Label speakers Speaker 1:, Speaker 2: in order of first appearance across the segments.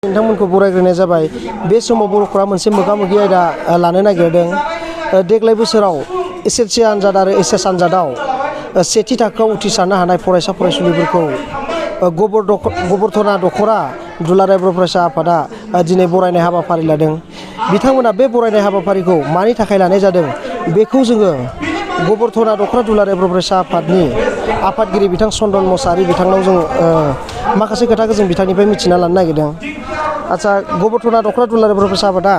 Speaker 1: नोंथांमोनखौ बरायग्रोनाय जाबाय। बे समाव बर'फोरा मोनसे मोगा-मोगि आयदा लानो नागिरदों। देग्लाय बोसोराव एसएससि आनजाद आरो एचएस आनजादाव सेथि थाखोआव उथ्रिसारनो हानाय फरायसा फरायसुलिफोरखौ गबरधना दख'रा दुलाराय बर' फरायसा आफादा दिनै बरायनाय हाबाफारि लादों। बिथांमोना बे बरायनाय हाबाफारिखौ मानि थाखाय लानाय जादों बेखौ जोङो गबरधना दख'रा दुलाराय बर' फरायसा आफादनि आफादगिरि बिथां चन्दन मोसाहारि बिथांनाव जों माखासे खोथाखौ जों बिथांनिफ्राय मिथिना लानो नागिरदों। आচ্ছা, गबरधना दख'रा दुलाराय बर' फरायसा आफादा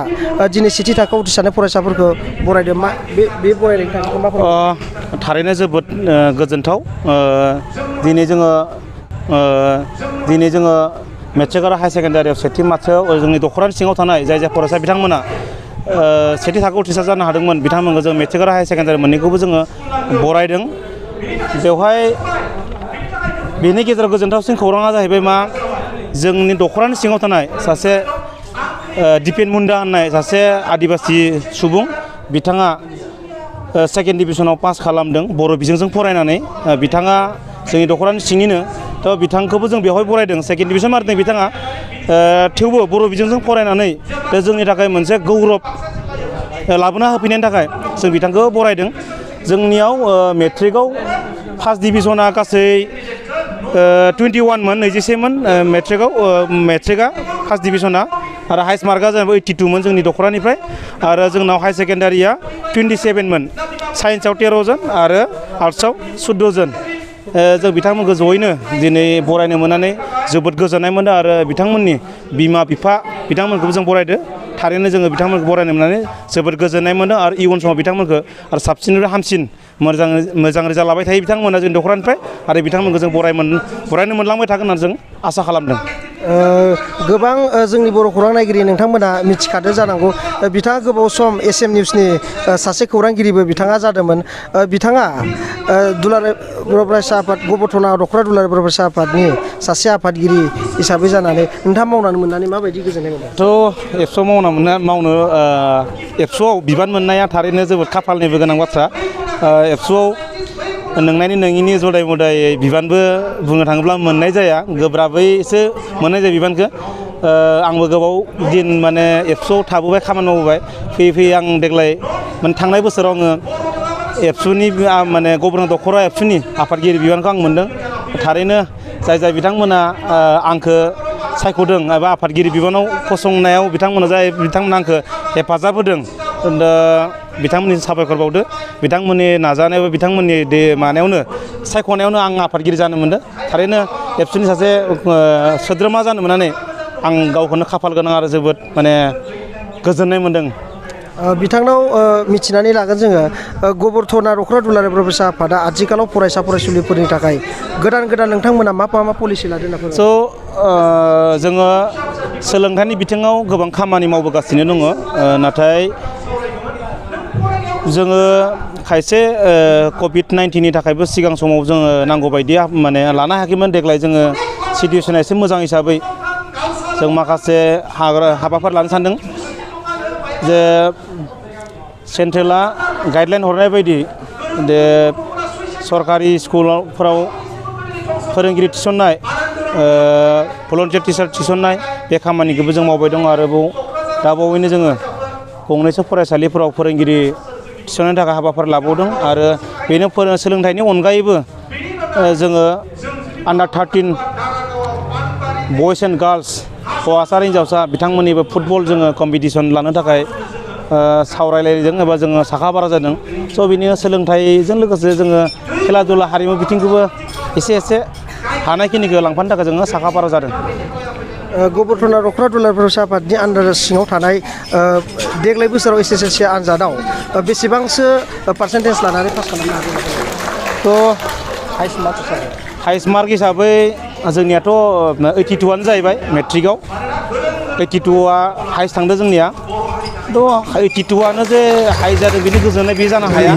Speaker 1: दिनै सेथि थाखोआव उथ्रिसारनाय फरायसाफोरखौ बरायदों। बे बरायनायनि थाखाय मा बुंदों?
Speaker 2: थारैनो जोबोद गोजोनथाव। दिनै जोङो मेट्रिक आरो हायार सेकेन्डारियाव सेथि माथोआव जोंनि दख'रानि सिङाव थानाय जाय फरायसा बिथांमोना सेथि थाखोआव उथ्रिसार जानो हादोंमोन, बिथांमोनखौ जों मेट्रिक आरो हायार सेकेन्डारि मोननैखौबो जोङो बरायदों। बेवहाय बेनि गेजेराव गोजोनथावसिन खौराङा जाहैबाय मा, जोंनि दख'रानि सिङाव थानाय सासे दिपेन मुन्डा होननाय सासे आदिबासि सुबुं, बिथाङा सेकेन्ड डिभिजनाव पास खालामदों बर' बिजोंजों फरायनानै। बिथाङा जोंनि दख'रानि सिंनिनो, थ' बिथांखौबो जों बेवहाय बरायदों। सेकेन्ड डिभिजन मारिदों बिथाङा, थेवबो बर' बिजोंजों फरायनानै जोंनि थाखाय मोनसे गौरब लाबोना होफैनायनि थाखाय जों बिथांखौ बरायदों। जोंनियाव मेट्रिकआव फार्स्ट डिभिजना गासै 21मोन, 21मोन मेट्रिकआ फार्स्ट डिभिजना, आरो हाइस्ट मार्कआ जाहैबाय 82मोन जोंनि दख'रानिफ्राय। आरो जोंनाव हायार सेकेन्डारिया 27मोन, साइन्सआव 13 जन आरो आर्ट्सआव 14 जन। जों बिथांमोनखौ जयैनो दिनै बरायनो मोननानै जोबोद गोजोननाय मोनदों आरो बिथांमोननि बिमा बिफा बिथांमोनखौबो जों बरायदों। थारैनो जोङो बिथांमोनखौ बरायनो मोननानै जोबोद गोजोननाय मोनदों आरो इयुन समाव बिथांमोनखौ आरो साबसिननिफ्राय हामसिन मोजां रिजाल्ट लाबाय थायो बिथांमोना जोंनि दख'रानिफ्राय, आरो बिथांमोनखौ जों बरायनो मोनलांबाय थागोन होननानै जों आसा खालामदों।
Speaker 1: गोबां जोंनि बर' खौरां नायगिरि नोंथांमोना मिथिखादों जानांगौ, बिथाङा गोबाव सम एसएम निउसनि सासे खौरांगिरिबो बिथाङा जादोंमोन। बिथाङा दुलाराय बर' फरायसा आफाद गबरधना दख'रा दुलाराय बर' फरायसा आफादनि सासे आफादगिरि हिसाबै जानानै नोंथाङा मावनानै मोननानै माबायदि गोजोननाय मोनदों?
Speaker 2: थ' एबसुआव बिबान मोननाया थारैनो जोबोद खाफालनिबो गोनां बाथ्रा। एबसुआव नोंनायनि नोङिनि जदाय मदाय बिबानबो बुंनो थाङोब्ला मोननाय जाया, गोब्राबैसो मोननाय जायो बिबानखौ। आंबो गोबाव दिन माने एबसुआव थाबोबाय, खामानि मावबोबाय। फैयै फैयै आं देग्लाय थांनाय बोसोराव आङो एबसुनि माने गबरधना दख'रा एबसुनि आफादगिरि बिबानखौ आं मोनदों। थारैनो जाय बिथांमोना आंखौ सायख'दों एबा आफादगिरि बिबानाव फसंनायाव बिथांमोना आंखौ हेफाजाब होदों, बिथांमोननि साबायखर बावदो। बिथांमोननि नाजानायाव बिथांमोननि सायख'नायावनो आं आफादगिरि जानो मोनदों। थारैनो एबसुनि सासे सोद्रोमा जानो मोननानै आं गावखौनो खाफाल गोनां आरो जोबोद माने गोजोननाय मोनदों।
Speaker 1: बिथांनाव मिथिनानै लागोन जोङो, गबरधना दख'रा दुलाराय बर' फरायसा आफादा आथिखालाव फरायसा फरायसुलिफोरनि थाखाय गोदान नोंथांमोना मा पलिसि लादों होनना फोरमायदों?
Speaker 2: जोङो सोलोंथाइनि बिथिङाव गोबां खामानि मावबोगासिनो दङ, नाथाय जोङो खायसे कभिड-19नि थाखायबो सिगां समाव जोङो नांगौ बायदि माने लानो हायाखैमोन। देग्लाय जोङो सिटुवेसना एसे मोजां हिसाबै जों माखासे हाबाफारि लानो सानदों। जे सेन्ट्रेला गाइडलाइन हरनाय बायदि सरकारि स्कुलफोराव फोरोंगिरि थिसननाय, भलन्टियार टिचार थिसननाय, बे खामानिखौबो जों मावबाय दं। आरोबाव दा बावैनो जोङो गंनैसो फरायसालिफोराव फोरोंगिरि थिसननायनि थाखाय हाबाफारि लाबावदों। आरो बेनो सोलोंथाइनि अनगायैबो जोङो आन्डार 13 बयस एन्ड गार्लस, हौवासा आरो हिन्जावसा बिथांमोननिबो फुटबल जोङो कम्पिटिसन लानो थाखाय सावरायलायदों एबा जोङो साखा बारा जादों। स' बेनि सोलोंथाइजों लोगोसे जोङो खेला दुला हारिमु बिथिंखौबो एसे हानायखिनिखौ लांफानो थाखाय जोङो साखा बारा जादों।
Speaker 1: गबरधना दख'रा दुलाराय फरायसा आफादनि आन्दार सिङाव थानाय देग्लाय बोसोराव एसएससि आनजादाव बेसेबांसो पार्सेन्टेज लानानै पास खालामनो हादों?
Speaker 2: थ' हाइस्ट मार्क हिसाबै जोंनियाथ' 82आनो जाहैबाय। मेट्रिकआव 82आ हाइस्ट थांदों जोंनिया। थ' 82आनो जे हाइ जादों बिनि गोजोननाय बे जानो हाया।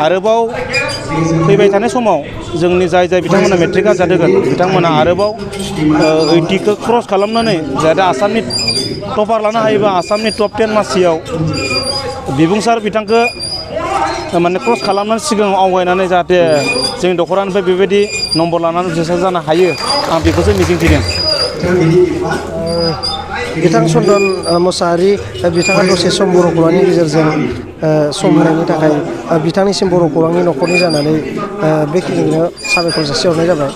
Speaker 2: आरोबाव फैबाय थानाय समाव जोंनि जाय बिथांमोना मेट्रिक आनजाद होगोन बिथांमोना आरोबाव 80खौ क्रस खालामनानै जाहाथे आसामनि टपार लानो हायोबा आसामनि टप 10 मासियाव बिबुंसार बिथांखौ माने क्रस खालामनानै सिगाङाव आवगायनानै जाहाथे जोंनि दख'रानिफ्राय बेबायदि नम्बर लानानै उथ्रिसार जानो हायो, आं बेखौसो मिजिंथिदों।
Speaker 1: बिथां चन्दन मोसाहारि बिथाङा दसे सम बर' खौरांनि गेजेरजों सम होनायनि थाखाय बिथांनिसिम बर' खौरांनि न'खरनि जानानै बेखिनिनो साबायखर जासिहरनाय जाबाय।